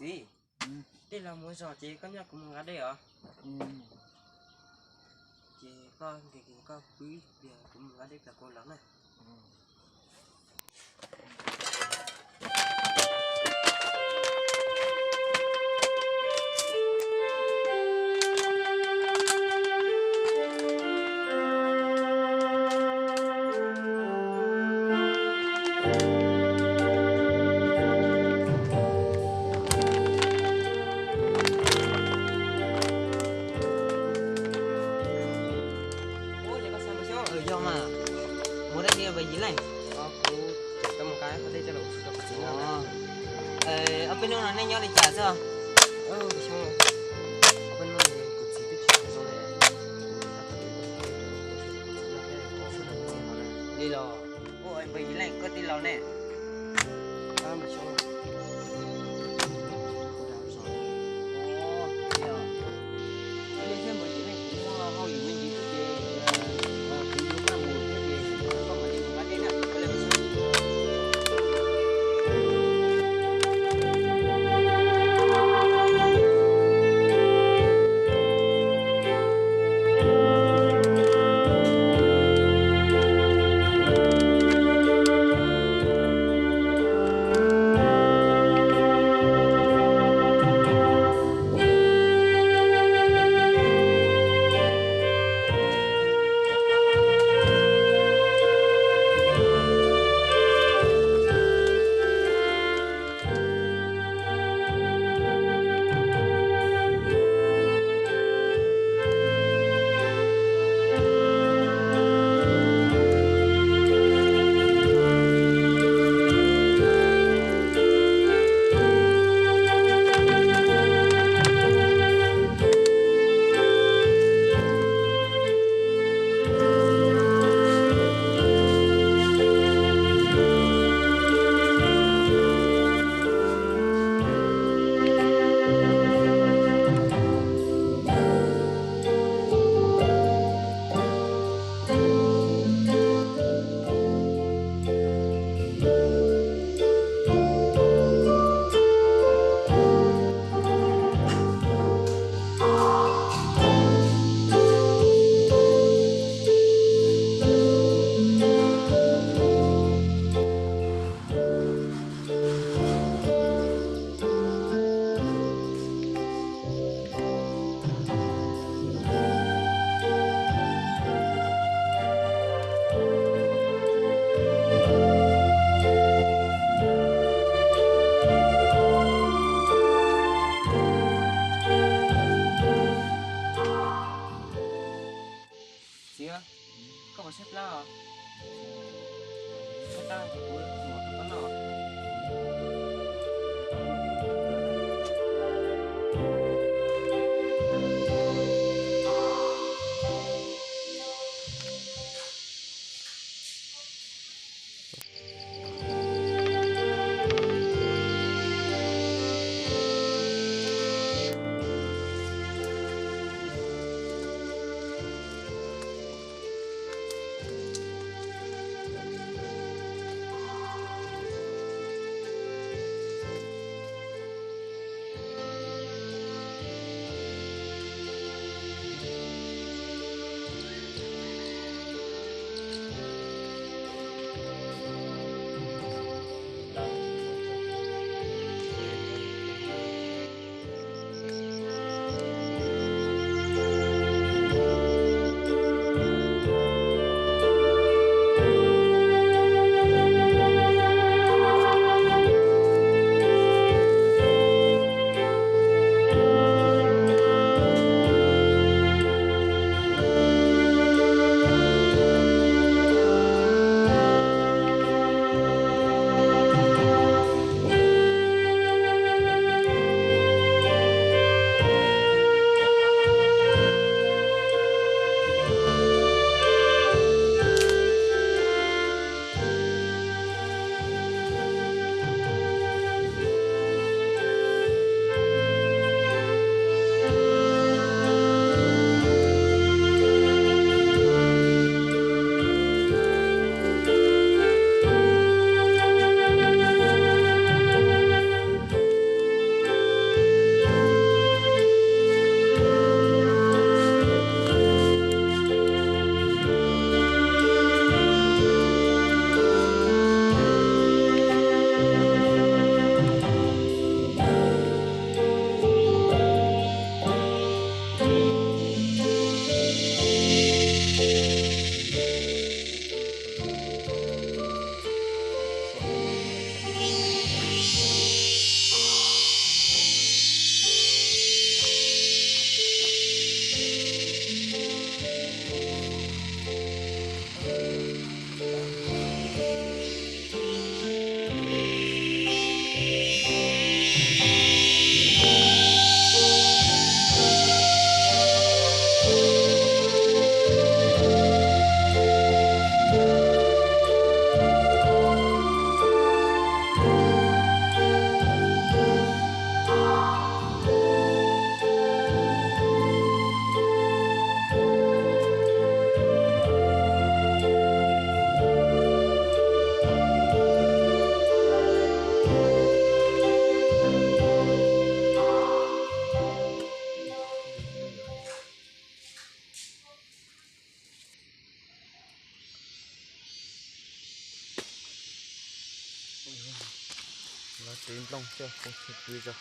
Tij, tij laug mus zos ces koj nyob kuv mus nqa dej os. Ces koj nqis koj pw ib pliag kuv mus nqa dej pem kuv los na. Yog mas, muaj dab tsi npawg Yim Leej? Kuv tseem mus nqa dej coj los ua si rau kuv txiv noj. Ob peb hnub no nej nyob li cas xwb? Li los, ua npawg Yim Leej koj tij laug ne? Txiv, koj puas tshaib plab os? Tshaib plab ces kuv mus rau koj noj. Txiv nplooj coj pov tseg pw zog.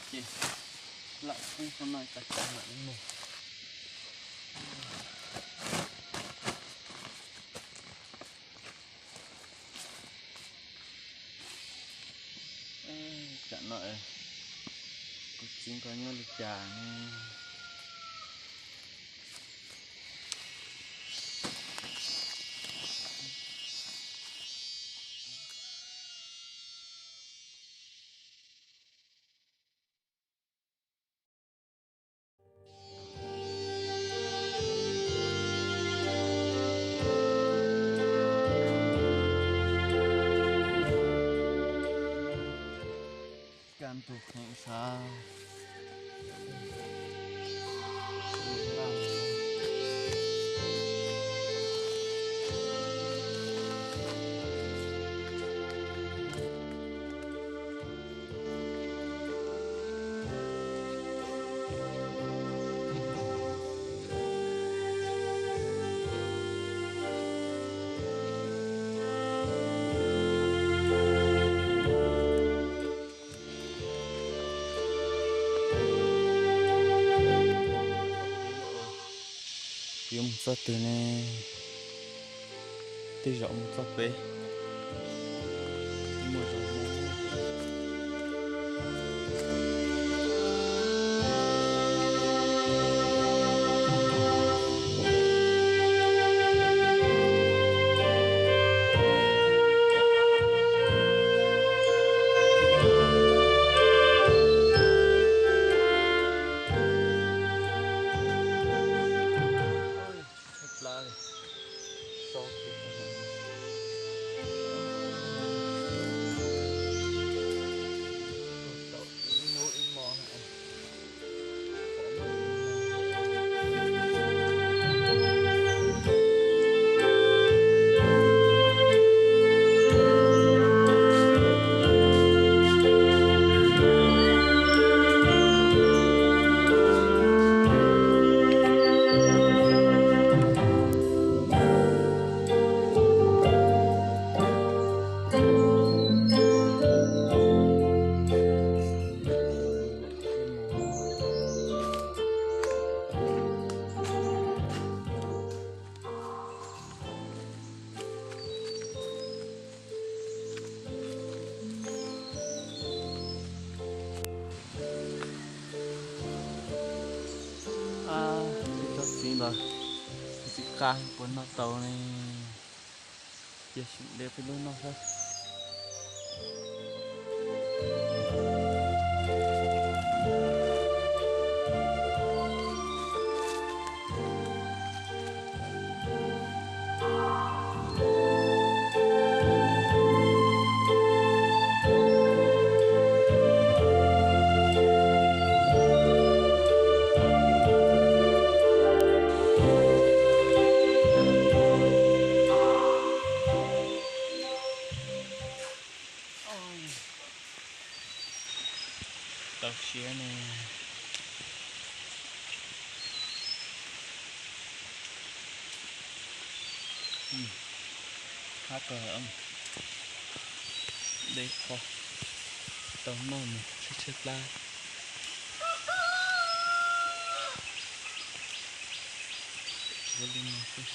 Ces lam pub qhov no tas tas mam li mus. Tsam no kuv txiv nkawd nyob li cas ne? Kaj ntug heev sav. Yuav mus txog twg ne? Tej zaum mus txog pem. Tsis tau txiv los txiv qab puas noj tau ne. Cia sim de peb lub noj xwb. Tau siab ne. Hab kawg, dej qhov tau noj mus tshaib tshaib plab. Ua li no xwb.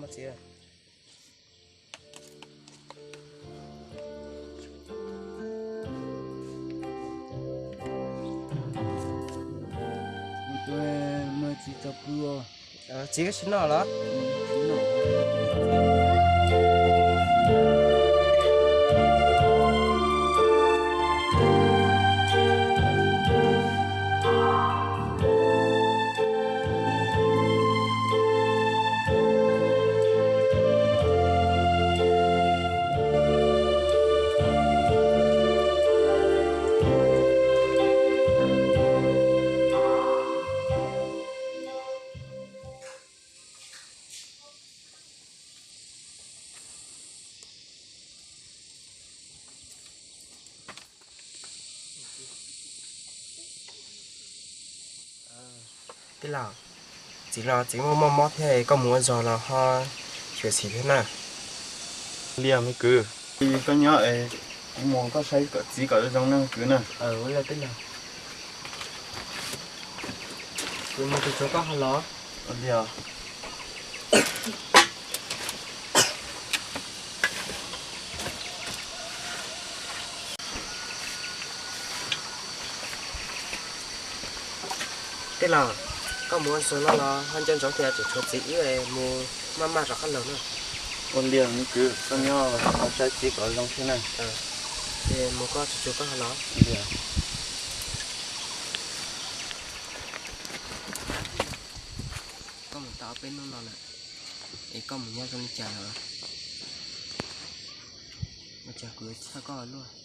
Txiv, koj tsis noj los? Tij laug, txiv los txiv muaj muaj mob thiab, koj mus ua zog los ho xyuam xim thiab na. Li me kwv, koj nyob es kuv mus koj saib kom txiv kom zoo na kwv na. Kuv mus tsuag tsuag koj ho los. Tij laug, koj mus ua zog no los ho nco ntsoov tias tsum tshuav txiv ib mus maj maj rov qab los na. Ua li me kwv, koj nyob ho saib txiv kom zoo thiab na. Ces mus koj tsuag tsuag koj ho los. Koj mus tau ob peb hnub no lawm, es koj mus nyob zoo li cas lawm? Ua cas kuv tshaj koj luaj?